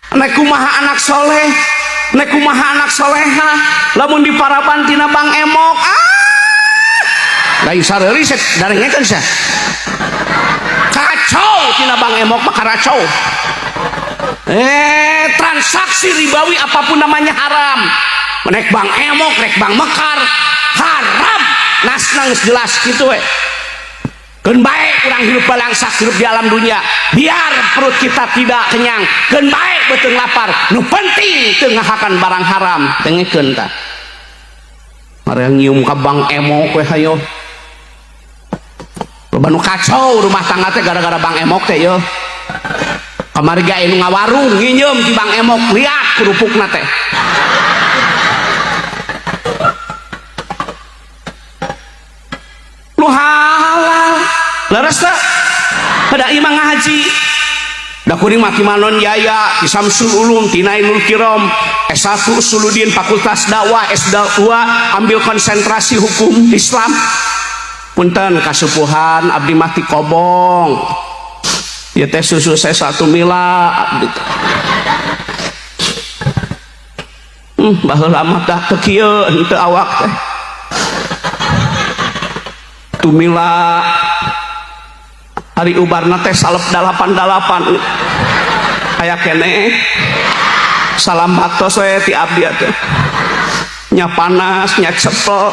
Nek kumaha anak soleh, nek kumaha anak soleha, lamun diparaban tina Bank Emok, ah lain sareulis darengekeun sia. Kacau tina Bank Emok mah karacau. Transaksi ribawi apapun namanya haram. Rek Bank Emok, rek Bank Mekar, haram. Nasna geus jelas kitu we. Keun bae urang hidup balangsak hidup di alam dunia, biar perut kita tidak kenyang, keun bae beuteung lapar, nu penting teu ngahakan barang haram. Dengekeun tah. Mari nyium ka Bank Emok we hayo. Loba nu kacau rumah tangga teh gara-gara Bank Emok teh yeuh. Kamari ge anu ngawarung nginjem di Bank Emok, lihat kerupukna teh. Nu halal leres teh pada imah ngaji da kuring mah Manon Jaya di Samsul Ulum ti Nailul Kirom S1 Usuluddin Fakultas Dakwah, S2 ambil konsentrasi hukum Islam. Punten kasupuhan abdi mah ti kobong ieu teh susu saya 1 mila abdi teh. Baheula mah tah teu kieu henteu awak teh tumila hari ubarna teh salep 88 aya keneh salam baktos we ti abdi atuh nya panas nya cepel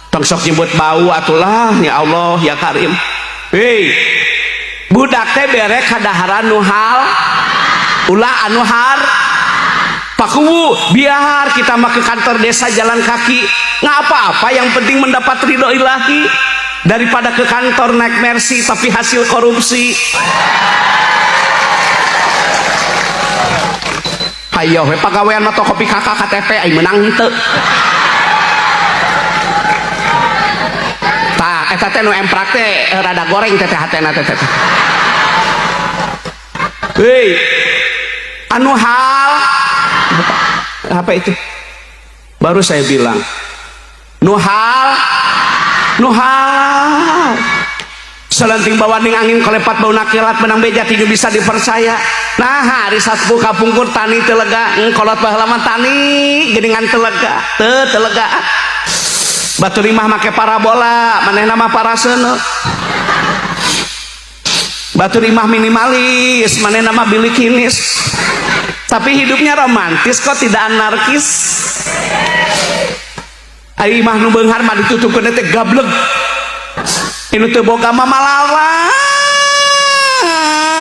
tong sok nyebut bau atulah ya Allah ya Karim. Hei budak teh bere kadaharan nu hal ulah anu har pakuwu biar kita mah ke kantor desa jalan kaki nggak apa-apa, yang penting mendapat ridho ilahi daripada ke kantor naik Mercy tapi hasil korupsi. Hayo we pagawean mah kopi kakak KTP ai menang henteu. Tah eta teh nu emprak teh rada goreng teh hatena teh teh. Hei anu hal apa itu baru saya bilang nuhal nuhal selenting bawaning angin kolepat bau nakilat menang beja tidak bisa dipercaya. Nah hari satpu kapungkur tani telega kolot baheula mah tani geuningan telega teu telega batu rimah make parabola manehna mah paraseuneu batu rimah minimalis manehna mah bilikinis tapi hidupnya romantis kok, tidak anarkis. Ari imah nu beunghar mah ditutupkeun teh gableg. Inu teu boga mah malalang.